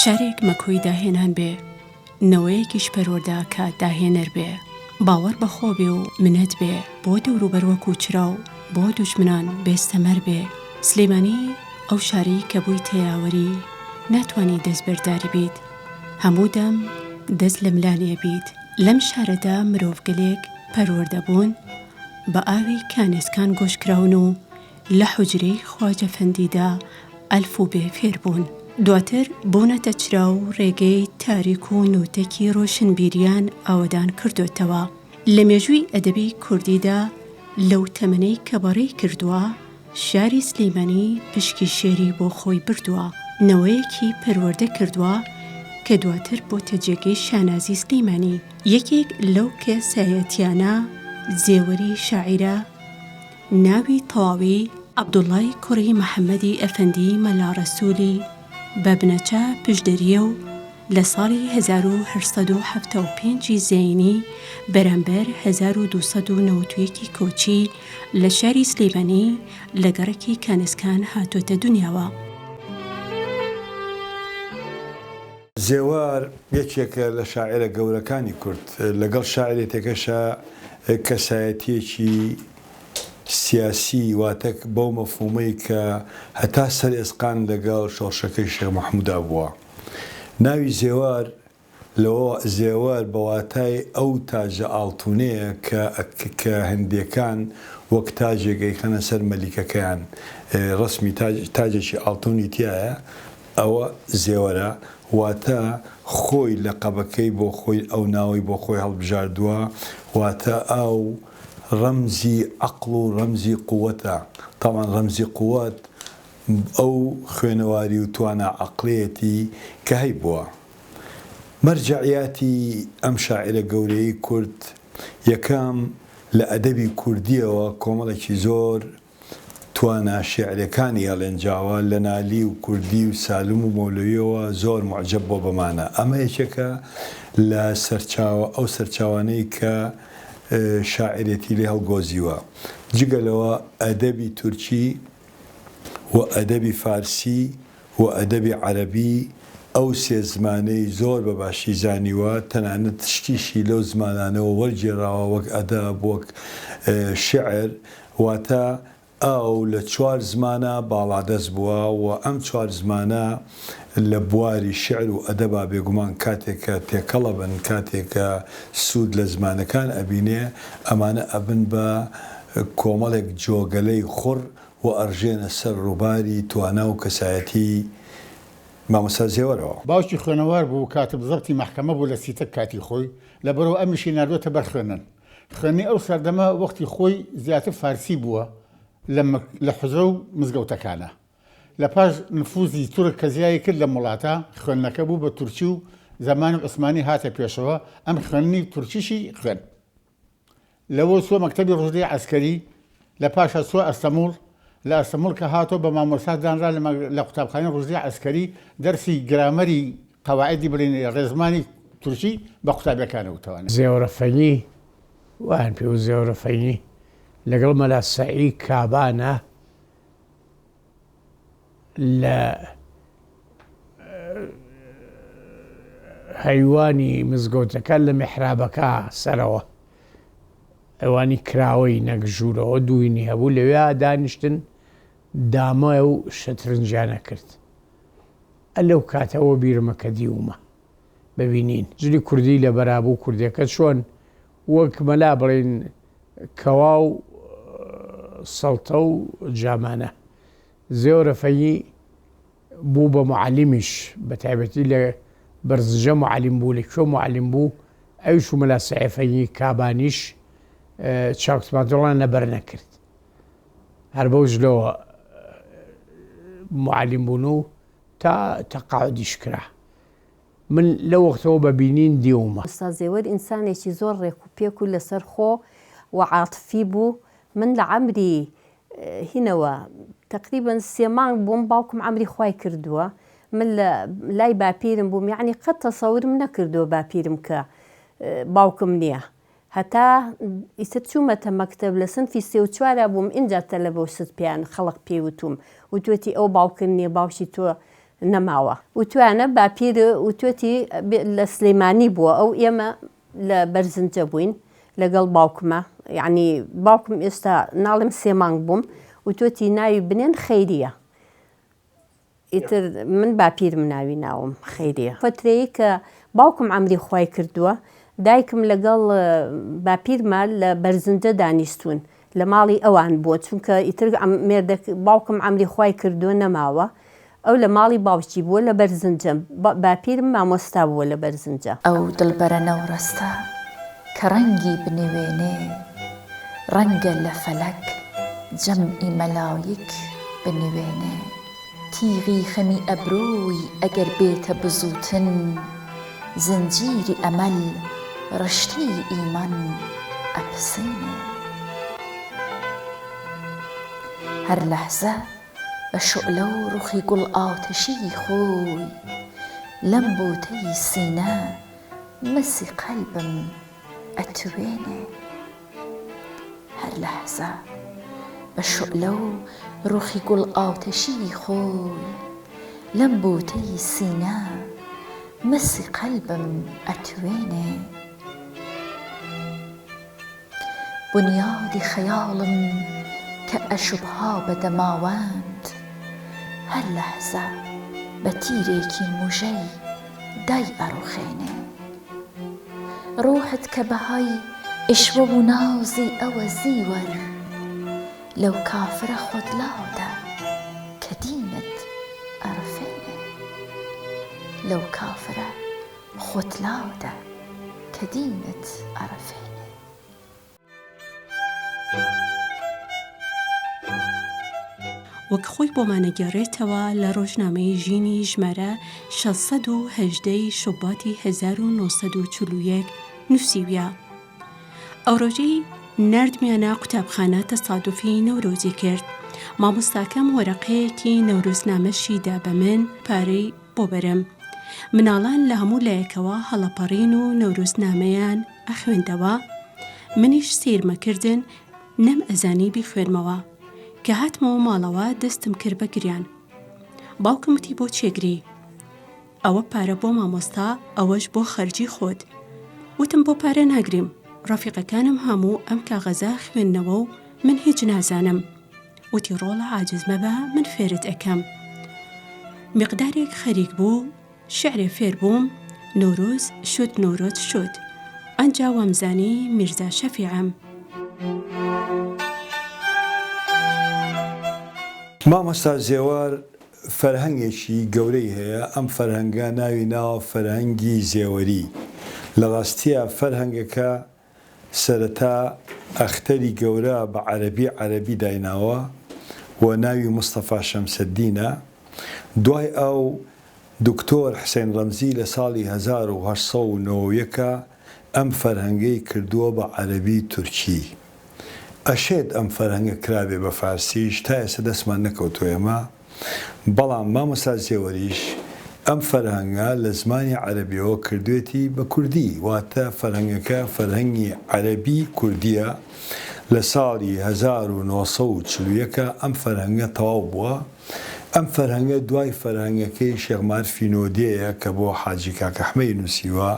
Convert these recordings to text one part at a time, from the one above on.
شارێک مەکۆی داهێنان بێ، نەوەیەکیش پەروەردە ئەکات داهێنەر بێ، باوەڕ بە خۆ بێ و منەت بێ، بۆ دەوروبەر وەکوو چرا و بۆ دوژمنان بێستەمەر بێ. سلێمانی ئەو شارەی کە بوویتە یاوەری، ناتوانی دەستبەرداری بیت، هەموو دەم دەست لە ملانی ئەبیت. لەم شارەدا مرۆڤگەلێک پەروەردە بوون، بە ئاوی کانێسکان گۆش کراون و لە حوجرەی خواجە فەندیدا ئەلف و بێ فێر بوون. دواتر بوونەتە چرا و ڕێگەی تاریک و نووتەکی ڕۆشنبیریان ئاوەدان کردۆتەوە. لە مێژووی ئەدەبی کوردیدا لەو تەمەنەی کە بەڕێی کردووە، شاری سلیمانی پشکی شێری بۆ خۆی بردووە، نەوەیەکی پەروەردە کردووە کە دواتر بۆتە جێگەی شانازی سلیمانی. یەکێک لەو کەسایەتیانە زێوەری شاعیرە، ناوی تەواوی، عەبدوڵای کوڕی محەمەدی ئەفەندی مەلا ڕەسوولی بە بنەچە پشدەرییە و لە ساڵی 1875 ی زایینی بەرامبەر 1291 ی کۆچی لە شاری سلێمانی لە گەڕەکی کانسکان هاتۆتە دونیاوە. زێوار یەکێکە لە شاعیرە گەورەکانی کورد، لەگەڵ شاعیرێتەکەشا کەسایەتییەکی سیاسی واتە بەو مەفهومەی کە هەتا سەر ئێسقان لەگەڵ شۆڕشەکەی شێخ مەحمودا بووە. ناوی زێوار لەوە زێوەر بە واتای ئەو تاجە ئاڵتونەیە کە کە هندیەکان وەک تاجێک ئەیخەنە سەر مەلیکەکەیان ڕەسمی تاج تاجێکی ئاڵتونی تیایە ئەوە زێوەرە واتە خۆی لەقەبەکەی بۆ خۆی ئەو ناوەی بۆ خۆی هەڵبژاردووە واتە ئاو ڕەمزی عەقڵ و ڕەمزی قوەتە تەبعەن ڕەمزی قوەت ئەو خوێنەواری و توانا عەقڵیەتی کە هەیبووە. مەرجەعیاتی ئەم شاعیرە گەورەیەی کورد، یەکەم لە ئەدەبی کوردییەوە کۆمەڵێکی زۆر توانا شیعریەکانی هەڵێنجاوە، لە نالی و کوردی و سالم و مەولەویەوە زۆر موعجەب بووە بەمانە. ئەمە یەکێکە لە سەرچاوە ئەو سەرچاوانەی کە شاعیرێتی لێ هەڵگۆزیوە. جگە لەوە ئەدەبی تورکی و ئەدەبی فارسی و ئەدەبی عەرەبی، ئەو سێ زمانەی زۆر بە باشی زانیوە، تەنانەت شتیشی لەو زمانانەوە وەرگێڕاوە وەک ئەدەب، وەک شیعر، واتە ئەو لە چوار زمانا باڵادەست بووە و ئەم چوار زمانە لە بواری شیعر و ئەدەبا بێگومان کاتێک کە تێکەڵ ئەبن، کاتێک کە سوود لە زمانەکان ئەبینێ، ئەمانە ئەبن بە کۆمەڵێک جۆگەلەی خوڕ و ئەڕژێنە سەر ڕووباری توانا و کەسایەتیی مامۆستا زێوەرەوە. باوکی خوێنەوار بوو، کاتب زەبتی مەحکەمە بوو لە سیتەک کاتی خۆی، لەبەرئەوە ئەمیشی ناردووەتە بەر خوێندن. خوێندنی ئەو سەردەمە وەختی خۆی زیاتر فارسی بووە لە لە حوجرە و مزگەوتەکانا. لە پاش نفوزی تورک کە زیای کرد لەم وڵاتە، خوێندنەکە بوو بە تورکی و زەمانی عوسمانی هاتە پێشەوە، ئەم خوێندنی تورکیشی خوێند. لەوە چووە مەکتەبی ڕوشدیی عەسکەری، لە پاشا چووە ئەستەموڵ، لە ئەستەموڵ کە هاتەوە بە مامۆستا دانرا لە قوتابخانەی ڕوشدیی عەسکەری دەرسی گرامەری قەواعیدی بڵێین ڕێزمانی تورکی بە قوتابیەکان وتەوە. زێوەرەفەنی، وایان پێ وت زێوەرەفەنی، لەگەڵ مەلا سەعی کابانە لە هەیوانی مزگەوتەکە لە میحرابەکە سەرەوە ئەوانی کراوەی نەک ژوورەوە دووینی هەبوو لەوێ دانیشتن دامە و شەترنجیانە کرد ئە لەو کاتەوە بیرمە کە دیومە ببینین جلی کوردی لە بەرابوو کوردەکە چۆن وەک مەلا بڵین کەوا و سەڵتە و جامانە زێوەرە فەنی بوو بە موعەلیمیش بە تایبەتی لە بەرزنجە موعەلیم بوو لە کوێ موعەلیم بوو ئەویش و مەلا سەعێ فەنی کابانیش چاکت پانتۆڵیان لەبەر نەکرد هەر بەو جلەوە موعەلیم بوون و تا تەقاعدیش کرا من لەو وەختەوە بە بینین دیومە. ئوستاد زێوەر ئینسانێکی زۆر ڕێک و پێک و لەسەر خۆ و عاتفی بوو، من لە عەمری هینەوە تەقریبەن سێ مانگ بووم باوکم عەمری خوای کردووە من لە لای باپیرم بووم یەعنی قەت تەسەورم نەکردووە باپیرم کە باوکم نییە هەتا ئیتر چوومەتە مەکتەب لە سنفی سێ و چوارا بووم ئینجا تەلەبە و شت پێیان خەڵک پێی وتووم وتوێتی ئەو باوکت نییە باوکی تۆ. نەماوە. وتویانە باپیر وتوێتی لە سلیمانی بووە ئەو ئێمە لە بەرزنجە بووین لەگەڵ باوکمە یعنی باوکم ئێستا ناڵێم سێ مانگ بووم وتوێتی ناوی بنێن خەیریە ئیتر من باپیرم ناوی ناوم خەیریە. فەترەیەی کە باوکم عەمری خوای کردووە دایکم لەگەڵ باپیرما لە بەرزنجە دانیشتوون لە ماڵی ئەوان بووە چونکە ئیتر مێردەک باوکم عەمری خوای کردووە نەماوە ئەو لە ماڵی باوکی بووە لە بەرزنجە باپیرم مامۆستا بووە لە بەرزنجە. ئەو دڵبەرە نەوڕەستە کە ڕەنگی بنوێنێ ڕەنگە لە فەلەک جەمعی مەلایک بنوێنێ. تیغی خەمی ئەبرۆی ئەگەر بێتە بزووتن زنجیری ئەمەل ڕشتەی ئیمان ئەپسێنێ. هەر لەحزە بە شوعلە و ڕوخی گوڵ ئاتەشیی خۆی لەم بۆتەی سینە مەسی قەلبم ئەتوێنێ. هەر لەحزە بە شوعلە و ڕوخی گوڵ ئاتەشیی خۆی لەم بۆتەی سینە مەسی قەلبم ئەتوێنێ. بونیادی خەیاڵم کە ئەشوبها بە دەماوەند هەر لەحزە بە تیرێکی موژەی دای ئەڕوخێنێ. ڕوحت کە بەهای عیشوە و نازی ئەوە زیوەر لەو کافرە خۆت لادە کە دینت ئەڕفێنێ. لەو کافرە خۆت لادە کە دینت ئەڕفێنێ. وەک خۆی بۆمان ئەگێڕێتەوە لە ڕۆژنامەی ژینی ژمارە 618 ی شوباتی 1941 نووسیویە ئەو ڕۆژەی ناردمیانە قوتابخانە تەسادوفی نەورۆزی کرد مامۆستاکەم وەرەقەیەکی نەورۆزنامەشی دا بە من پارەی بۆ بەرم مناڵان لە هەموو لایەکەوە هەڵەپەڕین و نەورۆزنامەیان ئەخوێندەوە منیش سەیرمەکردن نەم ئەزانی بیخوێنمەوە کە هاتمەوە ماڵەوە دەستم کرد بە گریان باوکم وتی بۆ چێگری ئەوە پارە بۆ مامۆستا ئەوەش بۆ خەرجی خۆت وتم بۆ پارە ناگریم ڕەفیقەکانم هەموو ئەم کاغەزە خوێندنەوە و من هیچ نازانم وتی ڕۆڵە عاجز مەبە من فێرت ئەکەم میقدارێک خەریک بوو شعرێ فێر بووم نۆرۆز شد نۆرۆز شد ئەنجا وامزانی میرزا شەفیعم. مامۆستا زێوار فەرهەنگێکی گەورەی هەیە، ئەم فەرهەنگە ناوی ناوە فەرهەنگی زێوەری، لە ڕاستیا فەرهەنگەکە سەرەتا ئەختەری گەورە بە عەرەبی عەرەبی دایناوە و ناوی مستەفا شەمسەدینە، دوای ئەو دکتۆر حسین ڕەمزی لە ساڵی 1891 ئەم فەرهەنگەی کردووە بە عەرەبی تورکی. ئەشێت ئەم فەرهەنگە کرابێ بە فارسیش تا ئێستا دەستمان نەکەوتووە ئێمە، بەڵام مامۆستا زێوەریش ئەم فەرهەنگە لە زمانی عەرەبیەوە کردوێتی بە کوردی، واتە فەرهەنگەکە فەرهەنگی عەرەبی کوردیە، لە ساڵی 1941 ئەم فەرهەنگە تەواو بووە، ئەم فەرهەنگە دوای فەرهەنگەکەی شێخ مارفی نۆدێیە کە بۆ حاجی کاک ئەحمەی نووسیوە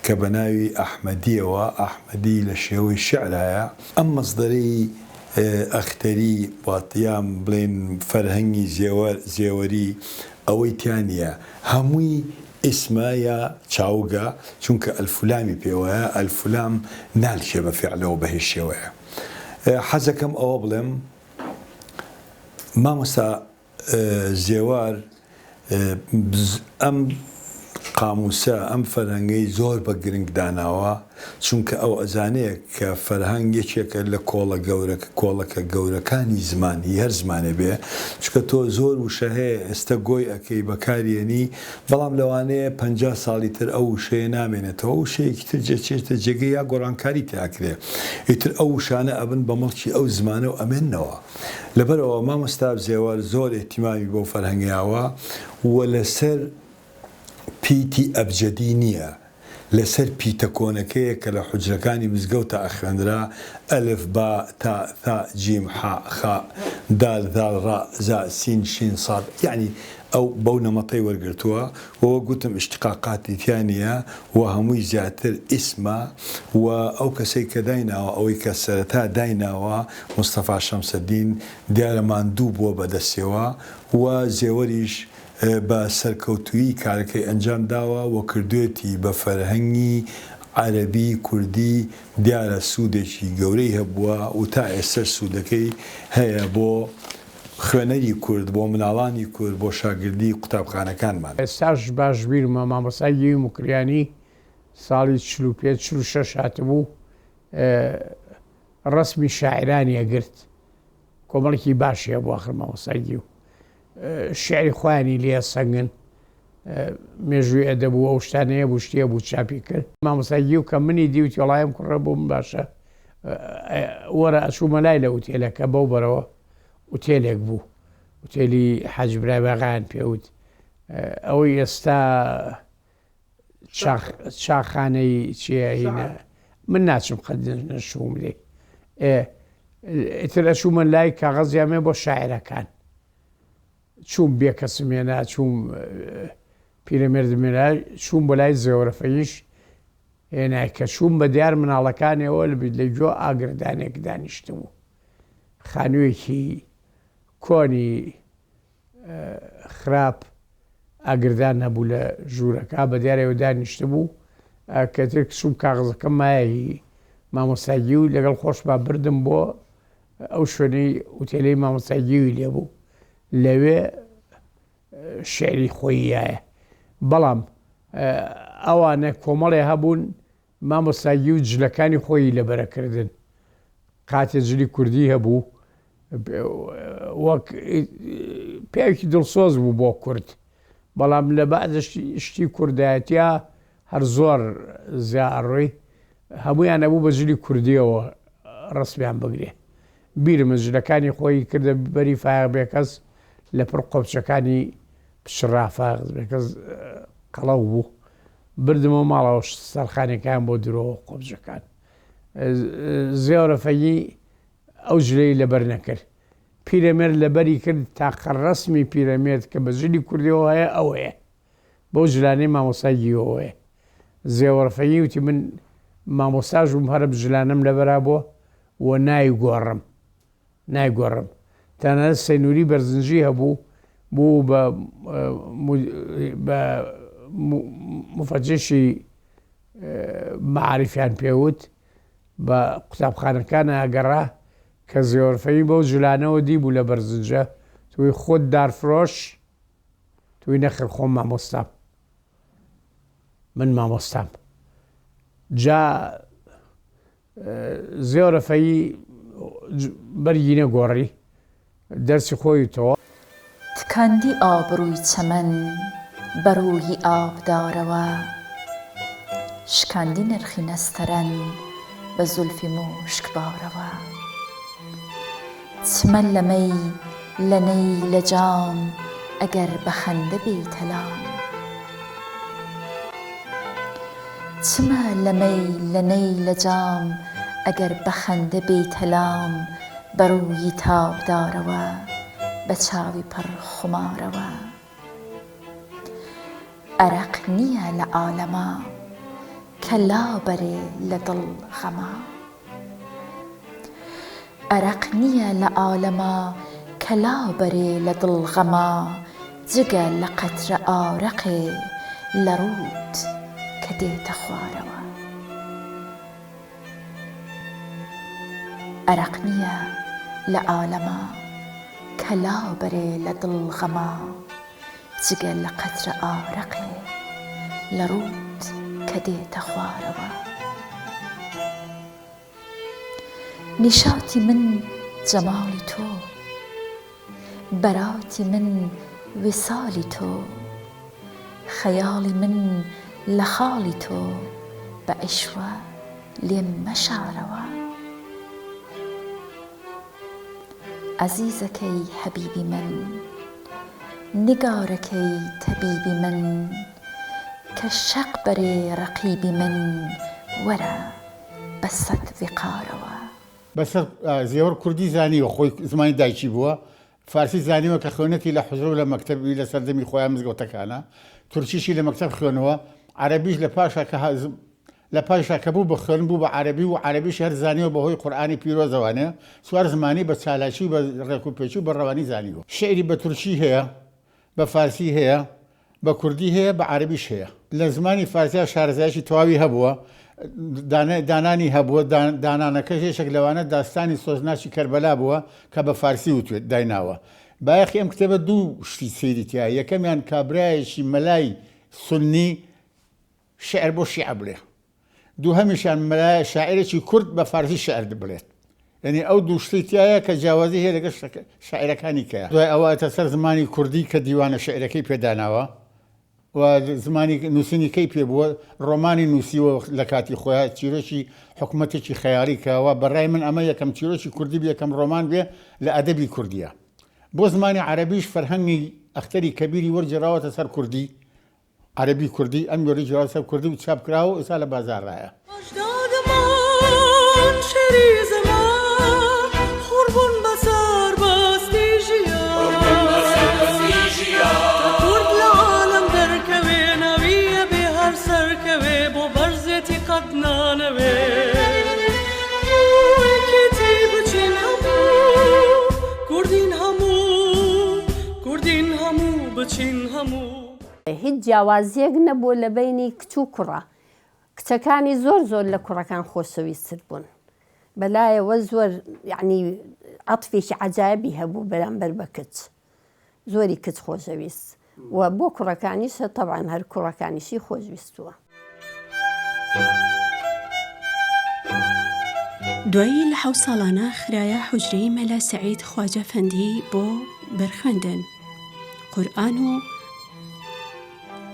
کە بە ناوی ئەحمەدیەوە، ئەحمەدی لە شێوەی شیعرایە. ئەم مەسدەرەی ئەختەری وات یان بڵێین فەرهەنگی زێوەر زێوەری ئەوەی تیا نییە هەمووی ئیسمە یا چاوگە چونکە ئەلفولامی پێوەیە ئەلفولام نالکێ بە فیعلەوە بە هیچ شێوەیە حەزەکەم ئەوە بڵێم مامۆستا زێوار ئەم قاموسە، ئەم فەرهەنگەی زۆر بە گرنگ داناوە، چونکە ئەو ئەزانێ کە فەرهەنگ یەکێکە لە کۆڵە گەورە کۆڵەکە گەورەکانی زمان، هی هەر زمانێ بێ، چونکە تۆ زۆر وشە هەیە ئێستە گۆی ئەکەی بەکاری یەنی، بەڵام لەوانەیە 50 ساڵی تر ئەو وشەیە نامێنێتەوە، وشەیەکی تر جێچێتە جێگەی یا گۆڕانکاری تیا ئەکرێ، ئیتر ئەو وشانە ئەبن بە مڵکی ئەو زمانە و ئەمێننەوە. لەبەرئەوە مامۆستا زێوار زۆر ئیهتیمامی بەو فەرهەنگەیاوە و لەسەر پیتی ئەبجەدی نییە، لەسەر پیتە کۆنەکەیە کە لە حوجرەکانی مزگەوتا ئەخوێنرا، ئەلف، با، تا، ثا، جیم، حا، خا، دال، ذال، ڕا، زا، سین، شین، صاد، یەعنی. ئەو بەو نەمەتەی وەرگرتووە و وەک گوتم ئیشتقاقاتی تیا نییە و هەمووی زیاتر ئیسمە و ئەو کەسەی کە دایناوە ئەوەی کە سەرەتا دایناوە مستەفا شەمسەدین دیارە ماندوو بووە بە دەستیەوە و زێوەریش بە سەرکەوتوویی کارەکەی ئەنجام داوە و کردوێتی بە فەرهەنگی عەرەبی کوردی دیارە سوودێکی گەورەی هەبووە و تا ئێستەش سوودەکەی هەیە بۆ خوێنەری کورد، بۆ مناڵانی کورد، بۆ شاگردی قوتابخانەکانمان. ئێستاش باش بیرمە مامۆستای گیوی موکریانی ساڵی 45 46 هاتبوو ڕەسمی شاعیرانی ئەگرت کۆمەڵێکی باشی هەبوو ئاخر مامۆستای گیو شیعری خۆیانی لێ سەنگن مێژووی ئەدەب و ئەو شتانە هەبوو شتی هەبوو چاپی کرد مامۆستای گیو کە منی دی وتی وەڵای ئەم کوڕە بۆ من باشە وەرە ئەچوومە لای لە ئوتێلەکە بەو بەرەوە ئوتێلێک بوو ئوتێلی حاجی برای باغایان پێوت ئەوەی ئێستا چاخانەی چیە هینە من ناچم قەت نەچووم لێ ئیتر ئەچوومە لای کاغەزیان بۆ شاعرەکان چووم بێکەسم هێنا چووم پیرەمێردم هێنا چووم بۆ لای زێوەرەفەیش هێنای کە چووم بە دیار مناڵەکانیەوە لە گوێ ئاگردانێک دانیشتبوو خانوویەکی کۆنی خراپ ئاگردان هەبوو لە ژوورەکە بە دیارەوە دانیشتبوو کەتر کچوم کاغزەکەم مایە هی مامۆستا گیو لەگەڵ خۆشما بردم بۆ ئەو شوێنەی ئوتێلەی مامۆستا گیوی لێبوو لەوێ شعری خۆی یایە بەڵام ئەوانە کۆمەڵێ هەبوون مامۆستا گیو جلەکانی خۆیی لەبەرەکردن قاتێ جلی کوردی هەبوو وەک پیاوێکی دڵسۆز بوو بۆ کورد بەڵام لە بەعزە شتی کوردایەتیا هەر زۆر زیا ئەڕۆی هەمویان ئەبوو بە جلی کوردیەوە ڕسمیان بگرێ بیرمە جلەکانی خۆی کردە بەری فایەق بێکەس لە پڕ قۆپچەکانی پچڕا فایەق بێکەس قەڵەو بوو بردمەوە ماڵەوە سەرخانەکان بۆ درۆوە قۆپچەکان زێوەرە فەنی ئەو جلەی لەبەر نەکرد. پیرەمێرد لەبەری کرد، تاقە ڕەسمی پیرەمێرد کە بە جلی کوردیەوە هەیە ئەوەیە. بەو جلانەی مامۆستای گیوەوەیە. زێوەڕفەیی وتی من مامۆستاش بووم هەر ئەم جلانەم لەبەرا بووە و نایگۆڕم. نایگۆڕم. تەنانەت سەینوری بەرزنجی هەبوو، بوو بە بە موفەتیشی مەعاریفیان پێ وت. بە قوتابخانەکانا ئەگەڕا کە زێوەرفەیی بەو جلانەوە دیبوو لە بەرزنجە توی خۆت دارفرۆش توی نەخێر خۆم مامۆستام من مامۆستام جا زێوەرەفەیی بەرگی نەگۆڕی دەرسی خۆی وتەوە. تکاندی ئابڕووی چەمەن بە ڕووی ئابدارەوە شکاندی نرخی نەستەرەن بە زولفی موشکبارەوە چمە لە مەی لە نەی لە جام ئەگەر بە خەندە بێیتە لام چمە لە مەی لە نەی لە جام ئەگەر بە خەندە بێیتە لام بە ڕووی تابدارەوە، بە چاوی پڕ خومارەوە. ئەرەق نییە لە عالەما، کە لابەرێ لە دڵ غەما. ئەرەق نییە لە عالەما، کە لابەرێ لە دڵ غەما، جگە لە قەترە ئارەقێ لە ڕووت کە دێتە خوارەوە. ئەرەق نییە لە عالەما کە لابەرێ لە دڵ غەما جگە لە قەترە ئارەقێ لە ڕووت کە دێتە خوارەوە نیشاتی من جەماڵی تۆ بەراتی من ویسالی تۆ خەیاڵی من لە خاڵی تۆ بە عیشوە لێم مەشارەوە عەزیزەکەی حەبیبی من نیگارەکەی تەبیبی من کە شەق بەرێ ڕەقیبی من وەرە بە سەد ویقارەوە. بەسەر زێوەر کوردی زانیوە خۆی زمانی دایکی بووە. فارسی زانیوە کە خوێنەتی لە حوجرە و لە مەکتەبی لە سەردەمی خۆیان مزگەوتەکانە، تورکیشی لە مەکتەب خوێنوە، عەرەبیش لە پاشا کە لە پاشا کە بوو بە خوێن بوو بە عەرەبی و عەرەبیشی هەر زانیوە بە هۆی قورئانی پیرۆزەوانێ، چوار زمانی بە چالاکی و بە ڕێکوپێکی و بە ڕەوانی زانیوە. شیعری بە تورکی هەیە، بە فارسی هەیە، بە کوردی هەیە، بە عەرەبیش هەیە. لە زمانی فارسیا شارەزایەکی تەواوی هەبووە، دانانی هەبووە، دانانەکەش یەکێک لەوانە داستانی سۆزناکی کەربەلا بووە کە بە فارسی وتوێت دایناوە. بایەخی ئەم کتێبە دوو شتی سەیری تیایە، یەکەمیان کابرایەکی مەلای سوننی شیعر بۆ شیعە بڵێ. دووهەمیشیان مەلایە شاعیرێکی کورد بە فارسی شیعر بڵێت. یەنی ئەو دوو شتەی تیایە کە جیاوازی هەیە لەگەڵ شاعیرەکانی کەیە. دوای ئەوە ئەتە سەر زمانی کوردی کە دیوانە شیعرەکەی پێ داناوە و زمانی نووسینی کەی پێ بووە، ڕۆمانی نووسیوە لە کاتی خۆیا، چیرۆکی حکومەتێکی خەیاڵی کە وا بە ڕای من ئەمە یەکەم چیرۆکی کوردی بێ یەکەم ڕۆمان بێ لە ئەدەبی کوردییە. بۆ زمانی عەرەبیش فەرهەنگی ئەختەری کەبیری وەرگێڕاوەتە سەر کوردی. عەرەبی کوردی، ئەم وێڕی جیاواز سەر کوردی و چاپ کراوە و ئێستا لە بازاڕدایە. ئەژدادمان شێری زەمان خۆڕبوون بە سەربەستی ژیان تا کورد لە عالەم دەرکەوێ ناوی ئەبێ هەر سەرکەوێ بۆ بەرزێتی قەت نانەوێ بۆ یەکێتی بچین هەموو کوردین هەموو کوردین هەموو بچین هەموو. هیچ جیاوازیەک نەبووە لە بەینی کچ و کوڕا کچەکانی زۆر زۆر لە کوڕەکان خۆشەویستر بوون بەلایەوە زۆر یعنی عەتفێکی عەجایبی هەبوو بەرامبەر بە کچ زۆری کچ خۆشەویست و بۆ کوڕەکانیش تەبعەن هەر کوڕەکانیشی خۆشویستووە. دوایی لە حەوت ساڵانە خرایە حوجرەی مەلا سەعید خواجە فەندی بۆ بەرخوێندن قورئان و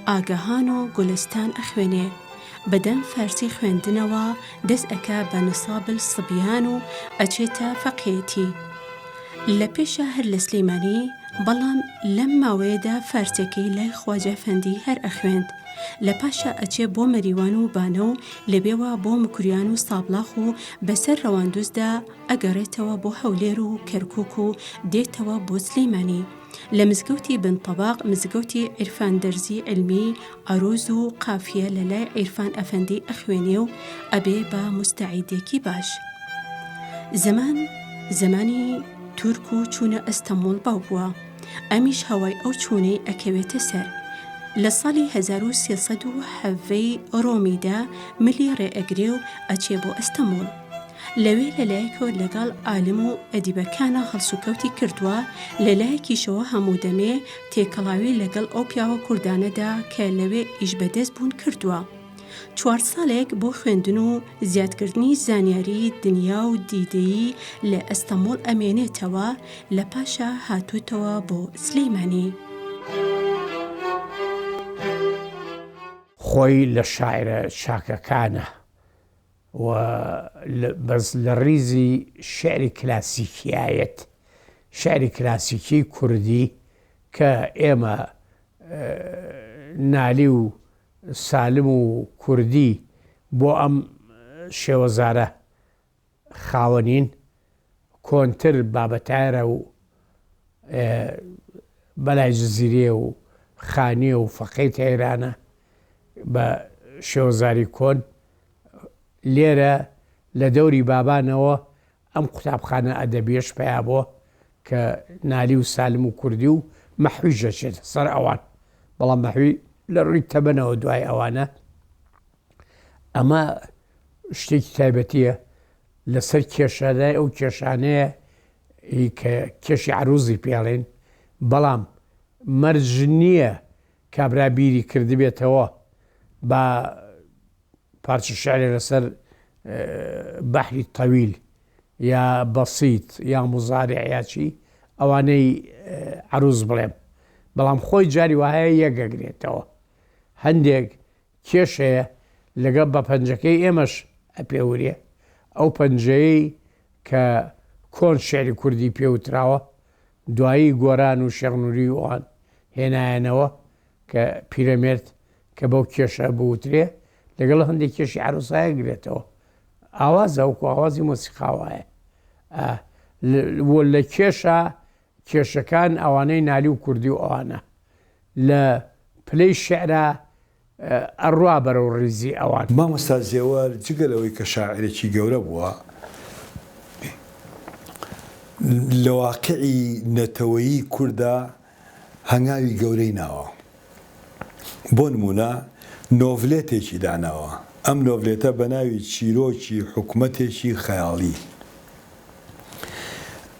ئاگەهان و گولستان ئەخوێنێ، بە دەم فارسی خوێندنەوە دەس ئەکا بە نصاب الصبیان و ئەچێتە فەقێیەتی. لە پێشا هەر لە سلیمانی، بەڵام لەم ماوەیەدا فارسیەکەی لای خواجە فەندی هەر ئەخوێند. لە پاشا ئەچێ بۆ مەریوان و بانە و لەوێوە بۆ مکریان و سابڵاخ و بەسەر ڕەواندوزدا ئەگەڕێتەوە بۆ هەولێر و کەرکوک و دێتەوە بۆ سلیمانی. لە مزگەوتی بن تەباق مزگەوتی عیرفان دەرزی عیلمی عەروز و قافیە لە لای عیرفان ئەفەندی ئەخوێنێ و ئەبێ بە موستەعیدێکی باش. زەمان زەمانی تورک و چوونە ئەستەموڵ باو بووە. ئەمیش هەوای ئەو چوونەی ئەکەوێتە سەر. لە ساڵی 1317 ی ڕۆمیدا ملی ڕێ ئەگرێ و ئەچێ بۆ ئەستەموڵ. لەوێ لە لایەکەوە لەگەڵ عالم و ئەدیبەکانا هەڵسوکەوتی کردووە، لە لایەکیشەوە هەموو دەمێ تێکەڵاوی لەگەڵ ئەو پیاوە کوردانەدا کە لەوێ ئیشبەدەست بوون کردووە. چوار ساڵێک بۆ خوێندن و زیادکردنی زانیاری دنیا و دیدەیی لە ئەستەموڵ ئەمێنێتەوە، لە پاشا هاتووتەوە بۆ سلیمانی. خۆی لە شاعیرە چاکەکانە و بەس لە ڕیزی شیعری کلاسیکیایەت، شیعری کلاسیکی کوردی کە ئێمە نالی و سالم و کوردی بۆ ئەم شێوەزارە خاوەنین، کۆنتر بابەتایەرە و بەلای جزیرێ و خانیێ و فەقێی تەیرانە بە شێوەزاری کۆن، لێرە لە دەوری بابانەوە ئەم قوتابخانە ئەدەبیەش پەیا بۆ کە نالی و سالم و کوردی و مەحویش دەچێتە سەر ئەوان، بەڵام مەحوی لە ڕووی تەمەنەوە دوای ئەوانە. ئەمە شتێکی تایبەتیە لەسەر کێشە لای ئەو کێشانەیە کە کێشی عروزی پێڵێن بەڵام مەرج نییە کابرا بیری کردبێتەوە با پارچە شعرێ لەسەر بەحری تەویل یا بەسیت یا مزارع یا چی ئەوانەی عروز بڵێم بەڵام خۆی جاری وایە یەکەگرێتەوە هەندێک کێشەیە لەگەڵ بە پەنجەکەی ئێمەش ئەپێورێ ئەو پەنجەیەی کە کۆن شعری کوردی پێ وتراوە دوایی گۆران و شێخ نوری و ئەوان هێنایانەوە کە پیرەمێرد کە بەو کێشە بوترێ لەگەڵ هەندێک کێشی عەروسایە گرێتەوە ئاوازە وەکو ئاوازی مۆسیقا وایە لە کێشە. کێشەکان ئەوانەی نالی و کوردی و ئەوانە لە پلەی شیعرا ئەڕوا بەرەو ڕیزی ئەوان. مامۆستا زێوەر جگە لەوەی کە شاعیرێکی گەورە بووە، لە واقیعی نەتەوەیی کورددا هەنگاوی گەورەی ناوە. بۆ نموونە نۆڤلێتێکی داناوە، ئەم نۆڤلێتە بە ناوی چیرۆکی حکومەتێکی خەیاڵی.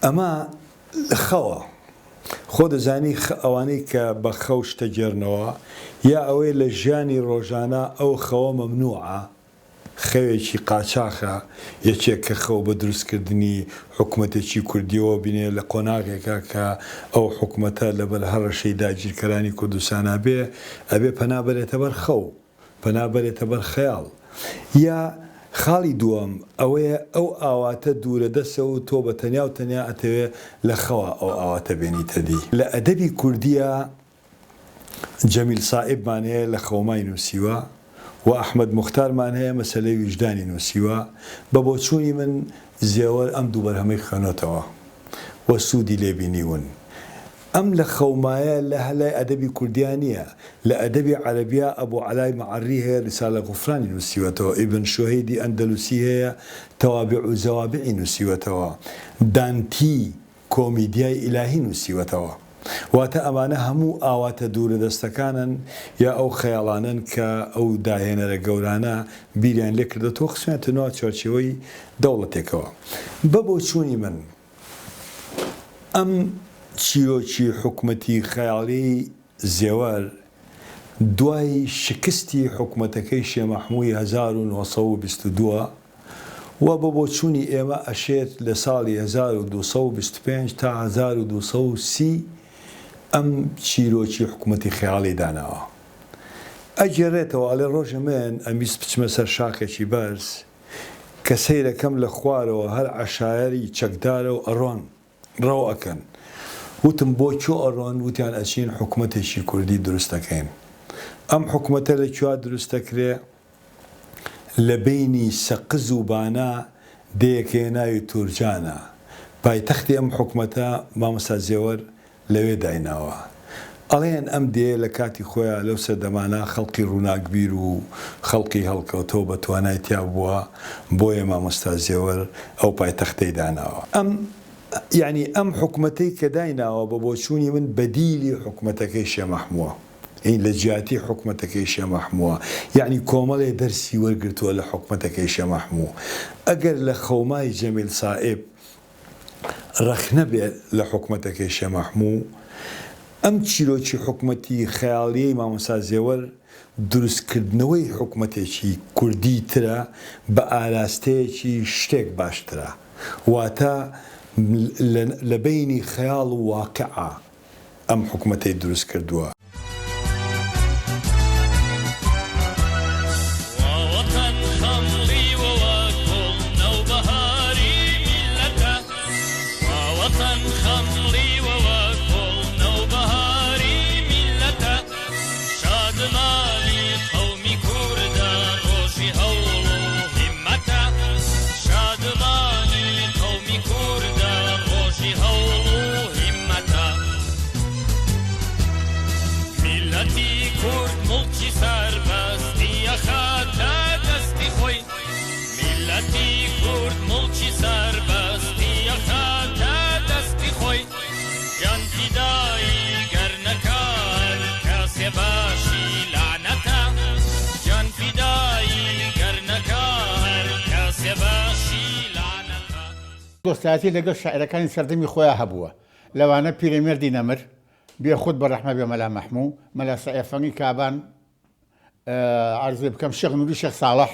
ئەمە خەوە. خۆ دەزانی ئەوانەی کە بە خەو شتە گێرنەوە یا ئەوەی لە ژیانی ڕۆژانە ئەو خەوە مەمنوعە، خەوێکی قاچاخە، یەکێک کە خەو بە دروستکردنی حکومەتێکی کوردیەوە بینێ لە قۆناغێکا کە ئەو حکومەتە لەبەر هەڕەشەی داگیرکەرانی کوردستانا بێ، ئەبێ پەنا بەرێتە بەر خەو. پەنا بەرێتە بەر خەیاڵ. یا خاڵی دووەم ئەوەیە ئەو ئاواتە دوورە دەسە و تۆ بە تەنیا و تەنیا ئەتەوێ لە خەوا ئەو ئاواتە بێنیتە دی. لە ئەدەبی کوردییا جەمیل سائیبمان هەیە لە خەومای نووسیوە و ئەحمەد موختارمان هەیە مەسەلەی ویژدانی نووسیوە. بە بۆچوونی من زێوەر ئەم دوو بەرهەمەی خوێنۆتەوە و سوودی لێ بینیون. ئەم لە خەومایە لە لای ئەدەبی کوردیا نییە، لە ئەدەبی عەرەبیا ئەبو عەلای مەعەری هەیە ریسالە غوفرانی نووسیوەتەوە، ئیبن شوهەیدی ئەندەلوسی هەیە تەوابع و زەوابعی نووسیوەتەوە، دانتی کۆمیدیای ئیلاهی نووسیوەتەوە. واتە ئەمانە هەموو ئاواتە دوورەدەستەکانن یا ئەو خەیاڵانەن کە ئەو داهێنەرە گەورانە بیریان لێ کردۆتەوە خستویانەتە ناو چوارچێوەی دەوڵەتێکەوە. بە بۆچوونی من ئەم چیرۆکی حکومەتی خەیاڵیەی زێوەر دوای شکستی حکومەتەکەی شێ مەحموی 1922 و بە بۆچوونی ئێمە ئەشێت لە ساڵی 1225 تا 1230 ئەم چیرۆکی حکومەتی خەیاڵی داناوە. ئەگێڕێتەوە ئەڵێ ڕۆژێ من ئەمویست بچمە سەر شاخێکی بەرز کە سەیرەکەم لە خوارەوە هەر عەشایەری چەکدارە و ئەڕۆن ڕەو ئەکەن. وتم بۆ کوێ ئەڕۆن؟ وتیان ئەچین حکومەتێکی کوردی دروست ئەکەین. ئەم حکومەتە لە کوێ دروست دەکرێ؟ لە بەینی سەقز و بانە دێیەک هەیە ناوی تورجانە. پایتەختی ئەم حکومەتە مامۆستا زێوەر لەوێ دایناوە. ئەڵێن ئەم دێیە لە کاتی خۆیا لەو سەردەمانە خەڵقی ڕووناکبیر و خەڵقی هەڵکەوتە و بە توانای تیا بووە، بۆیە مامۆستا زێوەر ئەو پایتەختەی داناوە. ئەم یانی ئەم حکومەتەی کە دایناوە بە بۆچوونی من بەدیلی حکومەتەکەی شێ مەحمووە. یانی لە جیاتی حکومەتەکەی شێ مەحمووە. یانی کۆمەڵێ دەرسی وەرگرتووە لە حکومەتەکەی شێ مەحموو. ئەگەر لە خەومای جەمیل سائیب ڕەخنە بێ لە حکومەتەکەی شێ مەحموو، ئەم چیرۆکی حکومەتی خەیاڵیەی مامۆستا زێوەر دروستکردنەوەی حکومەتێکی کوردی ترە بە ئاراستەیەکی شتێک باشترە واتە لە بەینی خەیاڵ و واقیعا ئەم حکومەتەی دروست کردووە. میللەتی کورد موڵکی سەربەستی ئەخاتە دەستی خۆی میللەتی کورد موڵکی سەربەستی ئەخاتە دەستی خۆی گیان فیدایی گەر نەکا هەر کەسێ باشی لەعنەتە گیان فیدایی گەر نەکا هەر کەسێ باشی لەعنەتە. دۆستایەتی لەگەڵ شاعیرەکانی سەردەمی خۆیا هەبووە، لەوانە پیرەمێردی نەمر، بێخود بە ڕەحمە بێ مەلا مەحموو، مەلا سەعێفەنگی کابان، عەرزێ بکەم شێخ نووری شێخ ساڵح،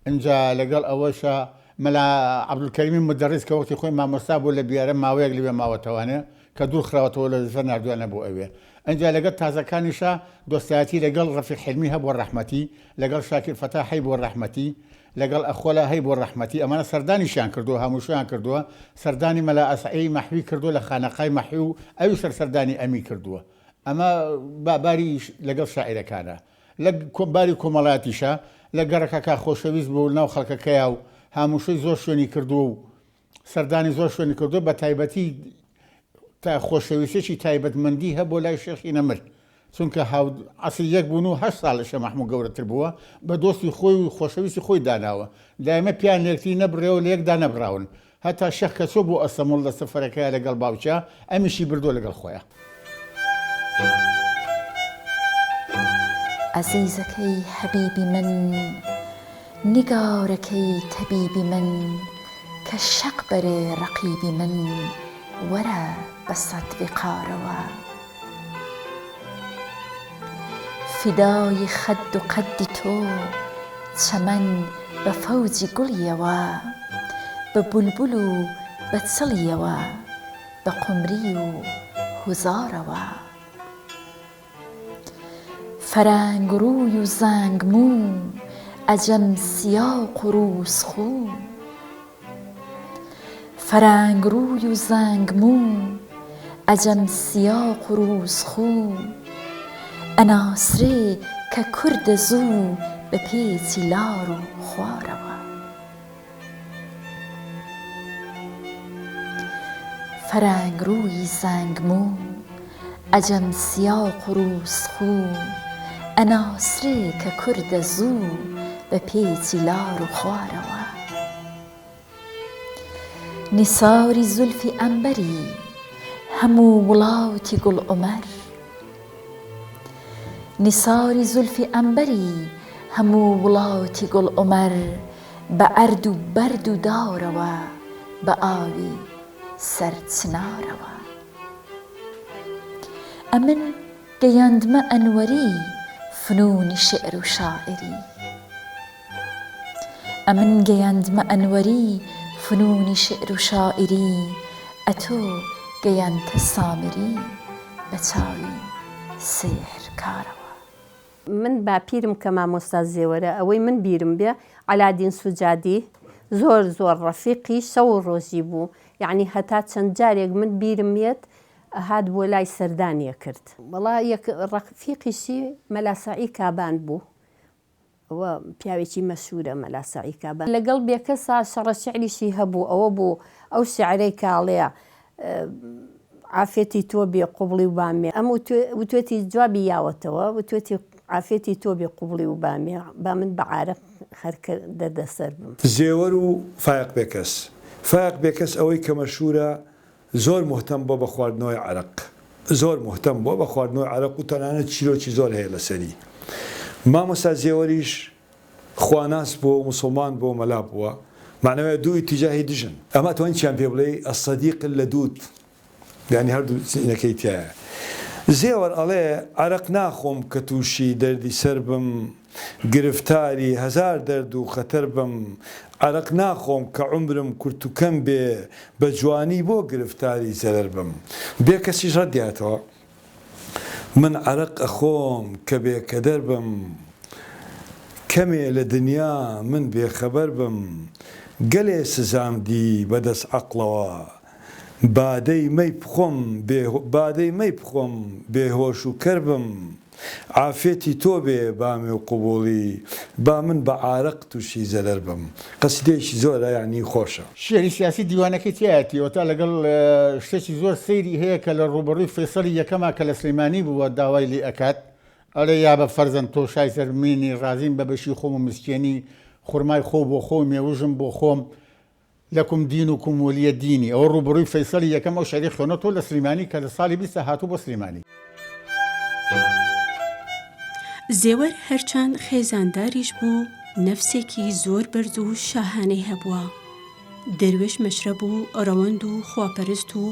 ئینجا لەگەڵ ئەوەشا مەلا عەبدولکەریمی مودەڕیس کە وەختی خۆی مامۆستا بوو لە بیارە ماوەیەک لەوێ ماوەتەوانێ کە دوور خراوەتەوە لە وەزیفە ناردوویانە بۆ ئەوێ. ئینجا لەگەڵ تازەکانیشا دۆستایەتی لەگەڵ ڕەفیق حیلمی هەبووە ڕەحمەتی، لەگەڵ شاکیر فەتاح هەیبووە ڕەحمەتی، لەگەڵ ئەخۆلا هەیبووە ڕەحمەتی، ئەمانە سەردانیشیان کردووە، هاموشۆیان کردووە، سەردانی مەلا ئەسعەی مەحوی کردووە لە خانەقای مەحوی و ئەویش هەر سەردانی ئەمی کردووە. ئەمە باری لەگەڵ شاعیرەکانە. لە باری کۆمەڵایەتیشا لە گەڕەکەکە خۆشەویست بووە و لەناو خەڵکەکەیا و هاموشۆی زۆر شوێنی کردووە و سەردانی زۆر شوێنی کردووە، بە تایبەتی. تا خۆشەویستیەکی تایبەتمەندی هەبووە لای شێخی نەمر چونکە هاو عەسری یەک بوون و هەشت ساڵ لە شێخ مەحموود گەورەتر بووە، بە دۆستی خۆی و خۆشەویستی خۆی داناوە. دایمە پێیان لە یەکتری نەبڕێوە و لە یەک دانەبڕاون. هەتا شێخ کە چووە بۆ ئەستەموڵ لە سەفەرەکەیا لە گەڵ باوکیا، ئەمیشی بردووە لەگەڵ خۆیا. عەزیزەکەی حەبیبی من، نیگارەکەی تەبیبی من، کە شەق بەرێ ڕەقیبی من، وەرە بە سەد ویقارەوە. فیدای خەد و قەدی تۆ چەمەن بە فەوجی گوڵیەوە، بە بولبول و بە چڵیەوە، بە قومری و هوزارەوە. فەرەنگ ڕووی و زەنگ موو، عەجەم سیاق و ڕووس خوو. فەرەنگ ڕووی و زەنگ موو، عەجەم سیاق و ڕووس خوو. ئەناسرێ کە کوردە زوو بە پێچی لار و خوارەوە. فەرەنگ ڕووی زەنگ موو، عەجەم سیاق و ڕووس خوو. ئەناسرێ کە کوردە زوو بە پێچی لار و خوارەوە. نیساری زولفی عەنبەری هەموو وڵاتی گوڵ عومەر نیساری زولفی عەنبەری هەموو وڵاتی گوڵ عومەر بە عەرد و بەرد و دارەوە بە ئاوی سەر چنارەوە ئەمن گەیاندمە ئەنوەری فنوونی شیعر و شاعیری. ئەمن گەیاندمە ئەنوەری فنوونی شیعر و شاعیری ئەتۆ گەیاندتە سامری بە چاوی سیحرکارەوە. من باپیرم کە مامۆستا زێوەرە ئەوەی من بیرم بێ عەلادین سوجادی زۆر زۆر ڕەفیقی شەو و ڕۆژی بوو یەعنی هەتا چەند جارێک من بیرم یەت ئەهات بۆ لای سەردانی ئەکرد. وەڵا یەک ڕەفیقیشی مەلا سەعی کابان بوو ئەوە پیاوێکی مەشهورە مەلا سەعی کابان لەگەڵ بێکەسا شەڕە شعریشی هەبوو ئەوە بوو ئەو شعرەی کە ئەڵێ عافێتی تۆ بێ قوبڵی و بامێ ئەم وتوێتی جوابی یاوەتەوە وتوێتی عافێتی تۆ بێ قوبڵی و بامێ با من بە عارەق خەرکە دەردەسەر بم. زێوەر و فایەق بێکەس. فایەق بێکەس ئەوەی کە مەشهورە زۆر موهتەم بووە بە خواردنەوەی عەرەق زۆر موهتەم بووە بە خواردنەوەی عەرەق و تەنانەت چیرۆکی زۆر هەیە لەسەری. مامۆستا زێوەریش خواناس بووە و موسڵمان بووە و مەلا بووە. مەعناویە دوو ئیتیجاهی دژن. ئەمە ئەتوانی چیان پێ بڵێی الصدیق اللدود یانی هەردوو چینەکەی تیایە. زێوەر ئەڵێ عەرەق ناخۆم کە تووشی دەردی سەر بم گرفتاری هەزار دەرد و خەتەر بم عەرەق ناخۆم کە عومرم کورت و کەم بێ بە جوانی بۆ گرفتاری زەرەر بم بێ کەسیش ڕەدیاتەوە من عەرەق ئەخۆم کە بێ کەدەر بم کەمێ لە دنیا من بێ خەبەر بم گەلێ سزام دی بە دەس عەقڵەوە بادەی مەی بخۆم بێ بادەی مەی بخۆم بێ هۆش و کەر بم عافیەتی تۆ بێ بامێ و قبوڵی با من بە عارەق توشی زەرەر بم قەسیدەیەکی زۆرە یانی خۆشە. شیعری سیاسی دیوانەکەی تیایەتی ئەوەتا لەگەڵ شتێکی زۆر سەیری هەیە کە لە ڕووبەڕووی فەیسەڵی یەکەما کە لە سلێمانی بووە داوای لێ ئەکات ئەڵێ یابە فەرزەند تۆ شای سەرمینی ڕازیم بە بەشی خۆم و مسکێنی خورمای خۆو بۆ خۆو مێوژم بۆ خۆم لکم دینکم ولیە دینی ئەوە ڕووبەڕووی فەیسەڵی یەکەم ئەو شعرەی خوێنۆتەوە لە سلیمانی کە لە ساڵی بیستا هاتوو بۆ سلیمانی. زێوەر هەرچەند خێزانداریش بوو، نەفسێکی زۆر بەرز و شاهانەی هەبووە. دەروێش مەشرەب و ڕەوەند و خواپەرست و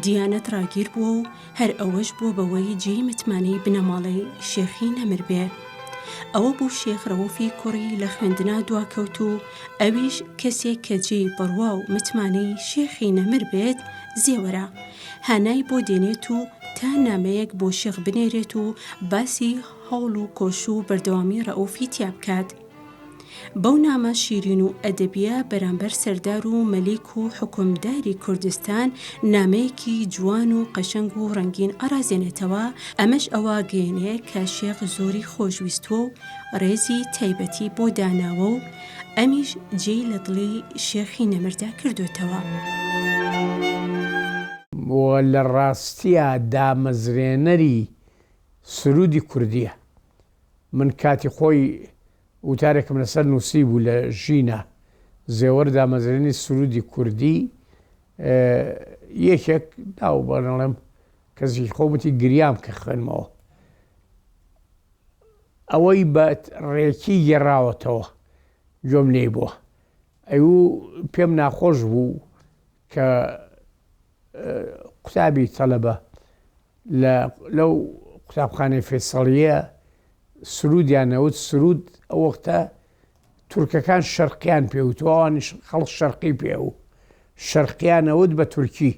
دیانەت ڕاگیر بووە و هەر ئەوەش بووە بەوەی جێی متمانەی بنەماڵەی شێخی نەمر بێ. ئەوە بوو شێخ ڕەووفی کوڕی لە خوێندنا دواکەوت و ئەویش کەسێک کە جێی بڕوا و متمانەی شێخی نەمر بێت زێوەرە هانای بۆ دێنێت و تا نامەیەک بۆ شێخ بنێرێت و باسی هەوڵ و کۆش و بەردەوامی ڕەئوفی تیا بکات. بەو نامە شیرین و ئەدەبیە بەرامبەر سەردار و مەلیک و حوکمداری کوردستان نامەیەکی جوان و قەشەنگ و ڕەنگین ئەڕازێنێتەوە، ئەمەش ئەوە ئەگەیەنێ کە شێخ زۆری خۆشویستووە و ڕێزی تایبەتی بۆ داناوە و ئەمیش جێی لە دڵی شێخی نەمردا کردۆتەوە. و لە ڕاستیا دامەزرێنەری سروودی کوردییە. من کاتی خۆی وتارێکم لەسەر نووسیبوو لە ژینا، زێوەر دامەزرێنی سروودی کوردی، یەکێک ناو بەنەڵێم کەسێکی خۆم وتی گریام کە خوێنمەوە. ئەوەی بە ڕێکی گێڕاوەتەوە گوێم لێی بووە. ئەیوو پێم ناخۆش بوو کە قوتابی تەلەبە لە لەو قوتابخانەی فەیسەڵییە سروودیان نەوت، سروود ئەو وەختە تورکەکان شەرقیان پێ وت و ئەوانیش خەڵک شەرقی پێ و شەرقیان نەوت بە تورکی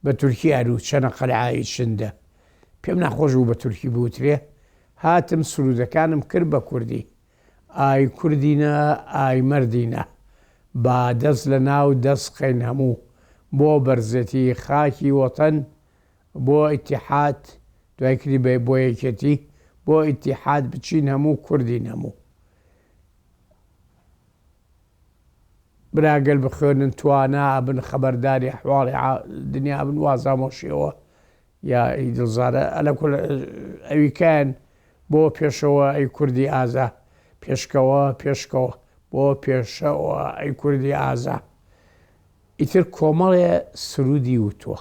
بە تورکی ئەروو چەنە قەلعە ئیچندە پێم ناخۆش بوو بە تورکی بوترێ هاتم سروودەکانم کرد بە کوردی ئای کوردینە ئای مەردینە با دەست لە ناو دەست خەین هەموو بۆ بەرزێتی خاکی وەتەن بۆ ئیتیحاد دوای کردی بە بۆ یەکێتی بۆ ئیتیحاد بچین هەموو کوردین هەموو برا گەل بخوێنن توانا ئەبن خەبەرداری ئەحواڵی دنیا ئەبن وازامۆشیەوە یا ئی دڵزارە ئەلە کول ئەویکایان بۆ پێشەوە ئەی کوردی ئازا پێشکەوە پێشکەوە بۆ پێشەوە ئەی کوردی ئازا ئیتر کۆمەڵێ سرودی وتووە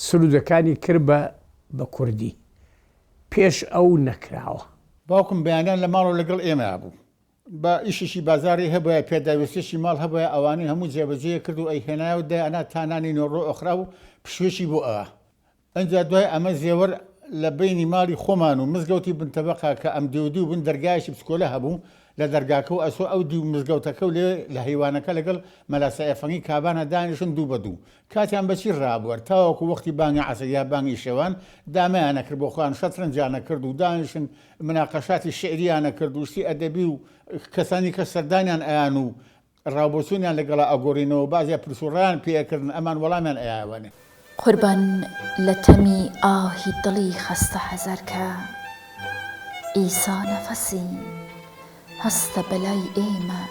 سرودەکانی کرد بە بە کوردی پێش ئەو نەکراوە. باوکم بەیانیان لە ماڵەوە لەگەڵ ئێمەیا بوو. با ئیشێکی بازاڕی هەبوایە، پێداویستیەکی ماڵ هەبوایە ئەوانەی هەموو جێبەجێ ئەکرد و ئەیهێنایە و دایئەنا تا نانی نۆڕۆ ئەخرا و پشوویەکی بۆ ئەا. ئنجا دوای ئەمە زێوەر لە بەینی ماڵی خۆمان و مزگەوتی بن تەبەقە کە ئەم دیو دیو بن دەرگایەکی بچکۆلە هەبوو لە دەرگاکە و ئەچوە ئەو دیو مزگەوتەکە و لەوێ لە هەیوانەکە لەگەڵ مەلا سەئێفەنگی کابانا دانیشن دوو بە دوو کاتیان بە چی ڕابوارد تاوەکو وەختی بانگی عەسر یا بانگی شەوان دامەیان ئەکرد بۆ خۆیان شەترەنجیان ئەکرد و دانیشن مناقەشاتی شیعریان ئەکرد و شتی ئەدەبی و کەسانی کە سەردانیان ئەیان و ڕاوبۆچوونیان لەگەڵا ئەگۆڕینەوە و بەعزێ پرس و ڕایان پێ ئەکردن ئەمان وەڵامیان ئەیایەوەێ. قوربان لە تەمی ئاهی دڵی خەستە حەزەر کە عیسا نەفەسی هەستە بەلای ئێمە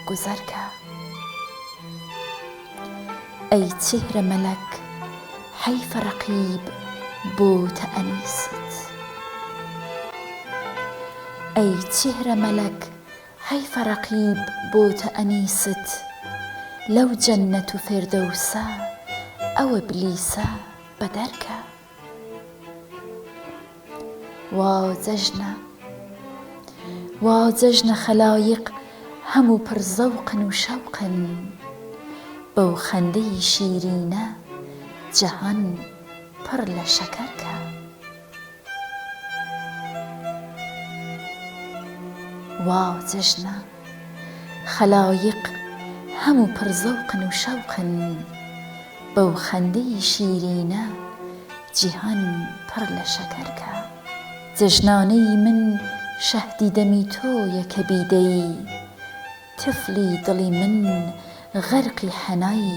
گوزەر کە. ئەی چێهرە مەلەک حەیفە ڕەقیب بۆتە ئەنیست. ئەی چێهرە مەلەک حەیفە ڕەقیب بۆتە ئەنیست. لەو جەننەت و فێردەوسە ئەو ئبلیسە بەدەر کە. وا جەژنە وا جەژنە خەلایق هەموو پڕ زەوقن و شەوقن بەو خەندەی شیرینە جەهان پڕ لە شەکەر کە. وا جەژنە خەلایق هەموو پڕ زەوقن و شەوقن بەو خەندەی شیرینە جیهان پڕ لە شەکەر کە. جەژنانەی من شەهدی دەمی تۆیە کە بیدەی تفلی دڵی من غەرقی حەنای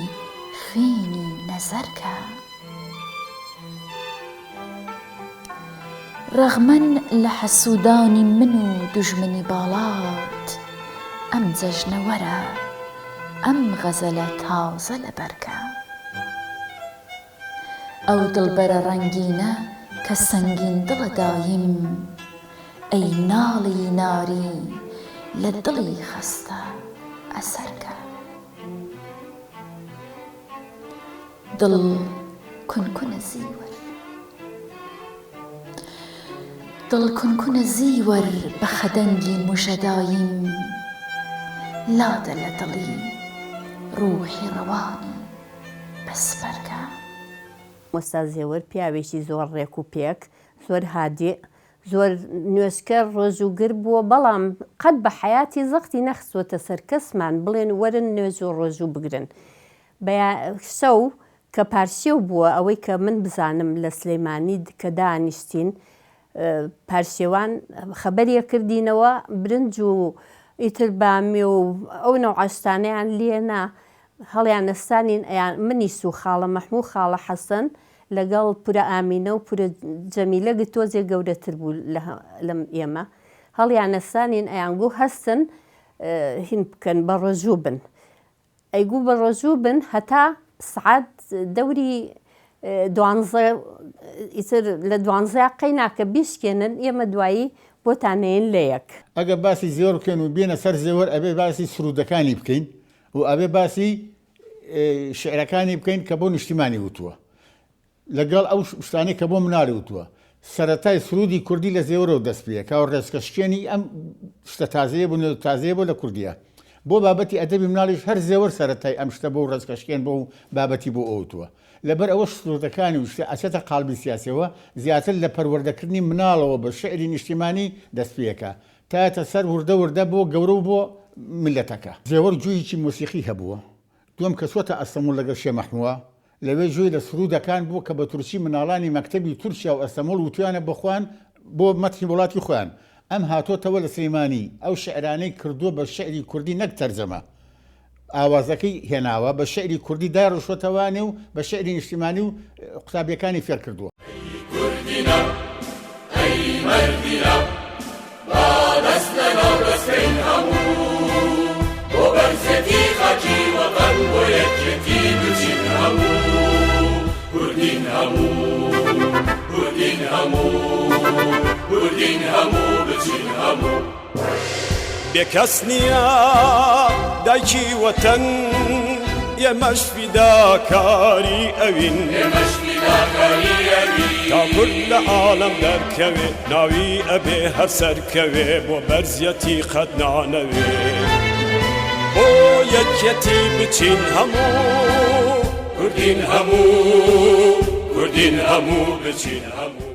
خوێنی نەزەر کە. ڕەغمەن لە حەسوودانی من و دوژمنی باڵات ئەم جەژنە وەرە ئەم غەزەلە تازە لەبەر کە. ئەو دڵبەرە ڕەنگینە کە سەنگین دڵە دایم ئەی ناڵی ناری لە دڵی خەستە ئەسەر کە. دڵ کونکونە زیوەر دڵ کونکونە زیوەر بە خەدەنگی موژە دایم لادە لە دڵی ڕووحی ڕەوانی بەس بەرکە. مامۆستا زێوەر پیاوێکی زۆر ڕێک و پێک، زۆر هادیء، زۆر نوێژکەر، ڕۆژووگر بووە، بەڵام قەت بە حەیاتی زەختی نەخستووەتە سەر کەسمان بڵێن وەرن نوێژ و ڕۆژوو بگرن. بەیا شەو کە پارشێو بووە ئەوەی کە من بزانم لە سلەیمانی کە دانیشتین پارشێوان خەبەری ئەکردینەوە برنج و ئیتر بامیە و ئەو نەوعە شتانەیان لێنا هەڵیان ئەستانین ئەیان منیش و خاڵە مەحموو خاڵە حەسەن لەگەڵ پورە ئامینە و پورە جەمیلە گ تۆزێ گەورەتر بوو لەم ئێمە هەڵیان ئەستانین ئەیانگوو هەستن هین بکەن بە ڕۆژوو بن ئەیگوو بە ڕۆژوو بن هەتا سعات. دەوری دوانزە ئیتر لە دوانزەیا قەی ناکە بیشکێنن ئێمە دوایی بۆتان نەیەن لە یەک. ئەگەر باسی زێوەر بکەین و بێنە سەر زێوەر ئەبێ باسی سروودەکانی بکەین و ئەبێ باسی شیعرەکانی بکەین کە بۆ نیشتیمانی وتووە لەگەڵ ئەو شتانەی کە بۆ مناڵی وتووە. سەرەتای سروودی کوردی لە زێوەرەوە دەست پێکا و ڕێچکەشکێنی ئەم شتە تازەیە بوو، نوێ تازەیە بوو لە کوردییا. بۆ بابەتی ئەدەبی مناڵیش هەر زێوەر سەرەتای ئەم شتە بوو و ڕێچکەشکێن بوو و بابەتی بۆ ئەو وتووە. لەبەر ئەوەش سروودەکانی و شتە ئەچێتە قاڵبی سیاسییەوە، زیاتر لە پەروەردەکردنی مناڵەوە بە شیعری نیشتیمانی دەست پێکا تا یەتە سەر وردە وردە بۆ گەورە و بۆ میللەتەکە. زێوەر گوێیەکی مۆسیقی هەبووە. دووەم کە چووەتە ئەستەموڵ لەگەڵ شێ مەحمووە، لەوێ گوێی لە سروودەکان بووە کە بە تورکی مناڵانی مەکتەبی تورکیا و ئەستەموڵ وتویانە بە خۆیان بۆ مەتحی وڵاتی خۆیان. ئەم هاتۆتەوە لە سلیمانی ئەو شیعرانەی کردووە بە شیعری کوردی نەک تەرجەمە. ئاوازەکەی هێناوە بە شیعری کوردی دایڕشتووەتەوانێ و بە شیعری نیشتیمانی و قوتابییەکانی فێر کردووە. ئەی کوردینە ئەی مەردینە با دەست لەناو دەست کەین هەموو بۆ بەرزێتی خاکی وەتەن بۆ یەکێتی بچین هەموو کوردین هەموو کوردین هەموو کوردین هەموو بچین هەموو. بێکەس نییە دایکی وەتەن ئێمەش فیداکاری ئەوین تا کورد لە عاڵەم دەرکەوێ ناوی ئەبێ هەر سەرکەوێ بۆ بەرزیەتی قەت نانەوێ بۆ یەکیەتی بچین هەموو کوردین هەموو کوردین هەموو بچین هەموو.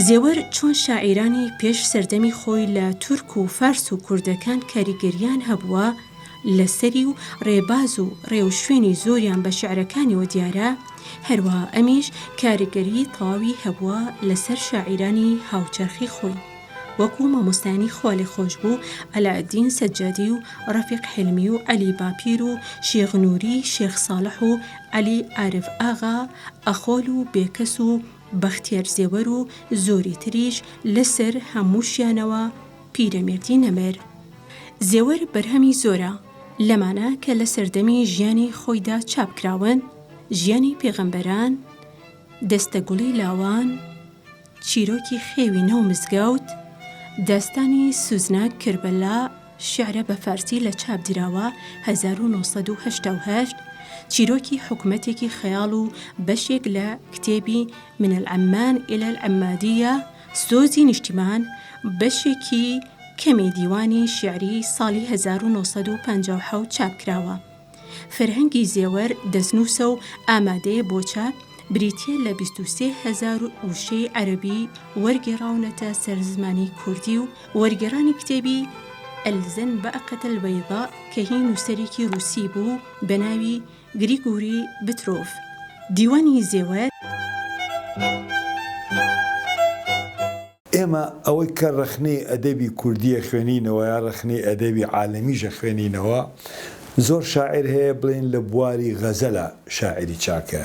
زێوەر چۆن شاعیرانی پێش سەردەمی خۆی لە تورک و فارس و کوردەکان کاریگەریان هەبووە لەسەری و ڕێباز و ڕێوشوێنی زۆریان بە شیعرەکانیەوە دیارە، هەروەها ئەمیش کاریگەریی تەواوی هەبووە لەسەر شاعیرانی هاوچەرخی خۆی وەکو مامۆستایانی خوالێخۆشبوو عەلائەدین سەجادی و ڕەفیق حیلمی و عەلی باپیر و شێخ نوری شێخ ساڵح و عەلی عارف ئاغا ئەخۆل و بێکەس و بەختیار زێوەر و زۆری تریش لەسەر هەمووشیانەوە پیرەمێردی نەمر. زێوەر بەرهەمی زۆرە لەمانە کە لە سەردەمی ژیانی خۆیدا چاپ کراون، ژیانی پێغەمبەران، دەستەگوڵی لاوان، چیرۆکی خێوی ناو مزگەوت، داستانی سوزناک کربەلا، شیعرە بە فارسی لە چاپ دراوە، 1988، چیرۆکی حکومەتێکی خەیاڵ و بەشێک لە کتێبی من العمان الی العمادیە، سۆزی نیشتیمان، بەشێکی کەمی دیوانی شیعری ساڵی 1957 چاپ کراوە. فەرهەنگی زێوەر دەستنووسە و ئامادەیە بۆ چاپ، بریتییە لە 23 هەزار وشەی عەرەبی وەرگێڕاونەتە سەر زمانی کوردی و وەرگێڕانی کتێبی، الزنبقە البیضاء، کە هی نووسەرێکی ڕووسی بوو بە ناوی، گریگوری بترۆف، دیوانی زێوەر. ئێمە ئەوەی کە ڕەخنەی ئەدەبی کوردی ئەخوێنینەوە یا ڕەخنەی ئەدەبی عالەمیش ئەخوێنینەوە، زۆر شاعیر هەیە بڵێین لە بواری غەزەلا شاعیری چاکە،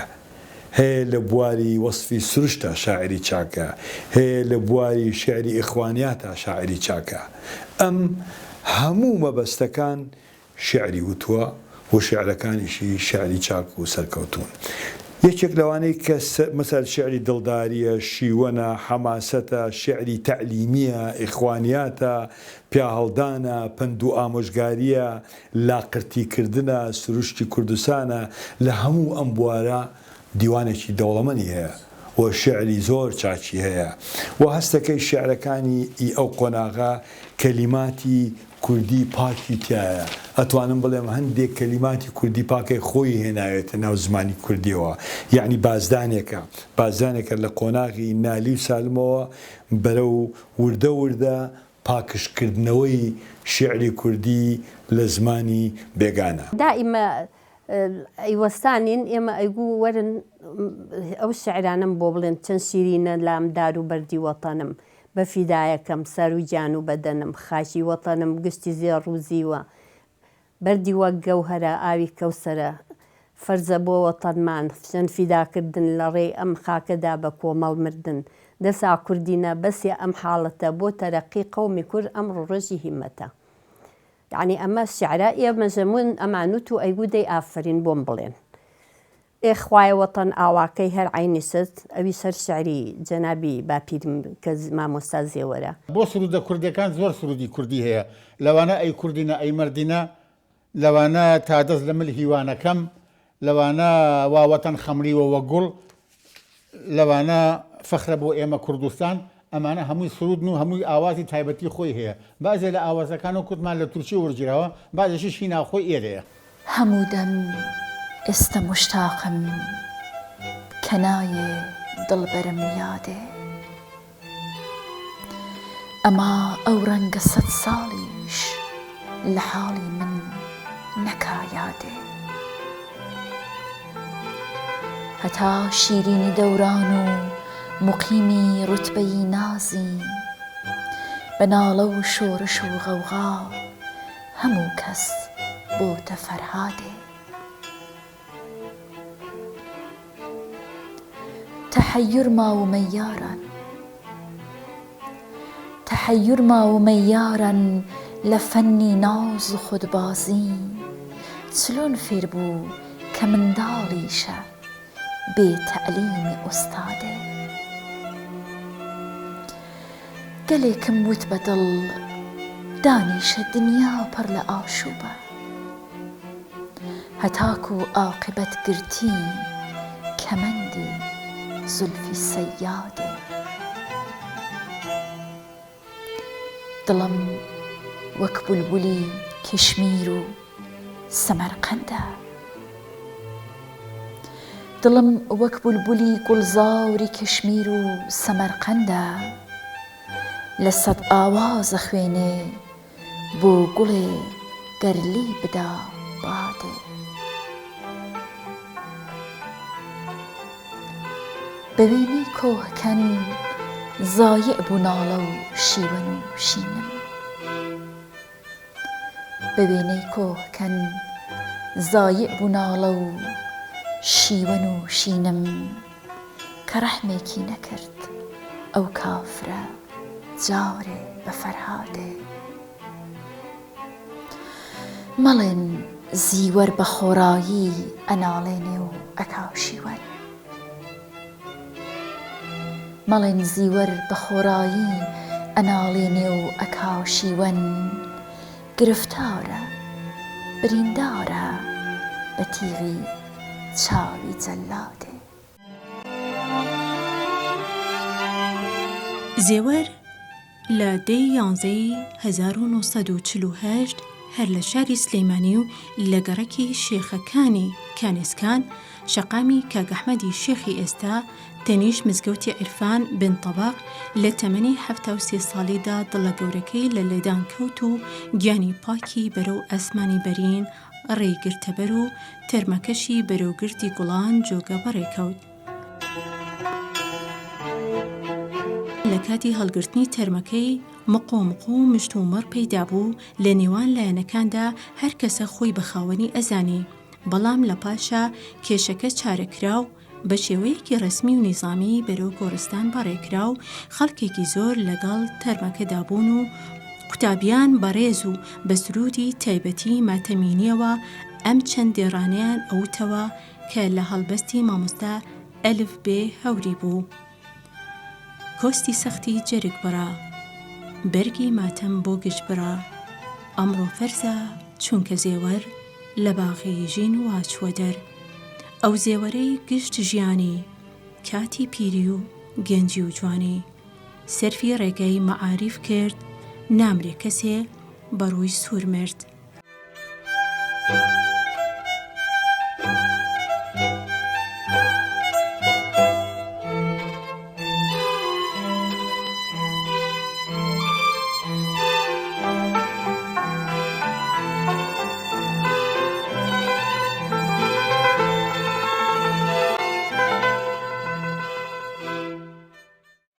هەیە لە بواری وەسفی سروشتا شاعیری چاکە، هەیە لە بواری شیعری ئیخوانیاتا شاعیری چاکە. ئەم هەموو مەبەستەکان شیعری وتووە و شیعرەکانیشی شیعری چاک و سەرکەوتوون. یەکێک لەوانەی کە مەسەل شیعری دڵدارییە، شیوەنە، حەماسەتە، شیعری تەعلیمییە، ئیخوانیاتە، پیاهەڵدانە، پەند و ئامۆژگارییە، لاقرتیکردنە، سروشتی کوردستانە، لە هەموو ئەم بوارە دیوانێکی دەوڵەمەنی هەیە و شیعری زۆر چاکی هەیە و هەستەکەی شیعرەکانی ئی ئەو قۆناغە کەلیماتی کوردی پاکی تیایە، ئەتوانم بڵێم هەندێک کەلیماتی کوردی پاکەی خۆی هێناوێتە ناو زمانی کوردیەوە، یەعنی بازدانێکە، بازدانێکە لە قۆناغی نالی و سالمەوە بەرەو وردە وردە پاکژکردنەوەی شیعری کوردی لە زمانی بێگانە. دائیمە ئەیوەستانین ئێمە ئەیگوو وەرن ئەو شیعرانەم بۆ بڵێن چەند شیرینە لام دار و بەردی وەتەنم بە فیدایەکەم سەر و گیان و بەدەنم خاکی وەتەنم گشتی زێڕ و زیوە بەردی وەک گەوهەرە ئاوی کەوسەرە فەرزە بۆ وەتەنمان چەند فیدا کردن لە ڕێی ئەم خاکەدا بە کۆمەڵ مردن دەسا کوردینە بەسێ ئەم حاڵەتە بۆ تەرەقی قەومی کورد ئەمڕۆ ڕۆژی هیمەتە. یەعنی ئەمە شیعرە ئێمە ژەمون ئەمانوت و ئەیگوت دەی ئافەرین بۆم بڵێن. ئێ خوایە وەتەن ئاواکەی هەر عەینی شت ئەویش هەر شیعری جەنابی باپیرم کە مامۆستا زێوەرە. بۆ سروودە کوردیەکان زۆر سروودی کوردی هەیە لەوانە ئەی کوردینە ئەی مەردینە لەوانە تا دەست لە مل هیوانەکەم لەوانە وا وەتەن خەمڵیوە وەک گوڵ لەوانە فەخرە بۆ ئێمە کوردستان، ئەمانە هەمووی سروودن و هەمووی ئاوازی تایبەتی خۆی هەیە. بەعزێ لە ئاوازەکان وەک وتمان لە تورکی وەرگیراوە، بەعزێکیش هی ناوخۆی ئێرەیە. هەموو دەم ئێستە موشتاقم کە نایێ دڵبەرم یادێ. ئەما ئەو ڕەنگە سەد ساڵیش لە حاڵی من نەکا یادێ. هەتا شیرینی دەوران و موقیمی ڕوتبەی نازی، بە ناڵە و شۆڕش و غەوغا هەموو کەس بۆتە فەرهادێ. تەحەیور ماومە یاران تەحەیور ماومە یاران لە فەنی ناز و خودبازی چلۆن فێر بوو کە منداڵیشە بێ تەعلیمی ئوستادێ گەلێکم وت بە دڵ دانیشە دنیا پڕ لە ئاشووبە. هەتاکو ئاقیبەت گرتی کەمەندی زولفی سەیادێ. دڵم وەک بولبولی کشمیر و سەمەرقەندە. دڵم وەک بولبولی گوڵزاری کشمیر و سەمەرقەندە. لە سەد ئاواز ئەخوێنێ بۆ گوڵێ گەر لێی بدا بادێ. بە وێنەی کۆهکەن زایع بوو ناڵە و شیوەن و شینم. بە وێنەی کۆهکەن زایع بوو ناڵە و شیوەن و شینم. کە ڕەحمێکی نەکرد ئەو کافرە جارێ بە فەرهادێ. مەڵێن زیوەر بە خۆڕایی ئەناڵێنێ و ئەکا شیوەن. مەڵێن زیوەر بە خۆڕایی ئەناڵێنێ و ئەکا شیوەن. گرفتارە، بریندارە بە تیغی چاوی جەلادێ. زێوەر لە دەی یانزەی 1948 هەر لە شاری سلێمانی و لە گەڕەکی شێخەکانی کانێسکان، شەقامی کاک ئەحمەدی شێخی ئێستا، تەنیشت مزگەوتی عیرفان بن تەبەق، لە تەمەنی 73 ساڵیدا دڵە گەورەکەی لە لێدان کەوت و گیانی پاکی بەرەو ئاسمانی بەرین ڕێی گرتەبەر و تەرمەکەشی بەرەو گردی گوڵان جۆگە بەڕێ کەوت. لە کاتی هەڵگرتنی تەرمەکەی مقۆمقۆ و مشتومڕ پەیدا بوو لە نێوان لایەنەکاندا هەر کەسە خۆی بە خاوەنی ئەزانی بەڵام لە پاشا کێشەکە چارە کرا و بە شێوەیەکی ڕەسمی و نیزامی بەرەو گۆڕستان بەڕێ کرا و خەڵکێکی زۆر لەگەڵ تەرمەکەدا بوون و قوتابیان بە ڕێز و بە سروودی تایبەتی ماتەمینییەوە ئەم چەند دێڕانەیان ئەوتەوە کە لە هەڵبەستی مامۆستا ئەلف بێ هەوری بوو. کۆستی سەختی جەرگ بڕا، بەرگی ماتەم بۆ گژ بڕا، ئەمڕۆ فەرزە چونکە زێوەر لە باغی ژین وا چووە دەر. ئەو زێوەرەی گشت ژیانی، کاتی پیری و گەنجی و جوانی، سەرفی ڕێگای مەعاریف کرد، نامرێ کەسێ بە ڕووی سوور مرد.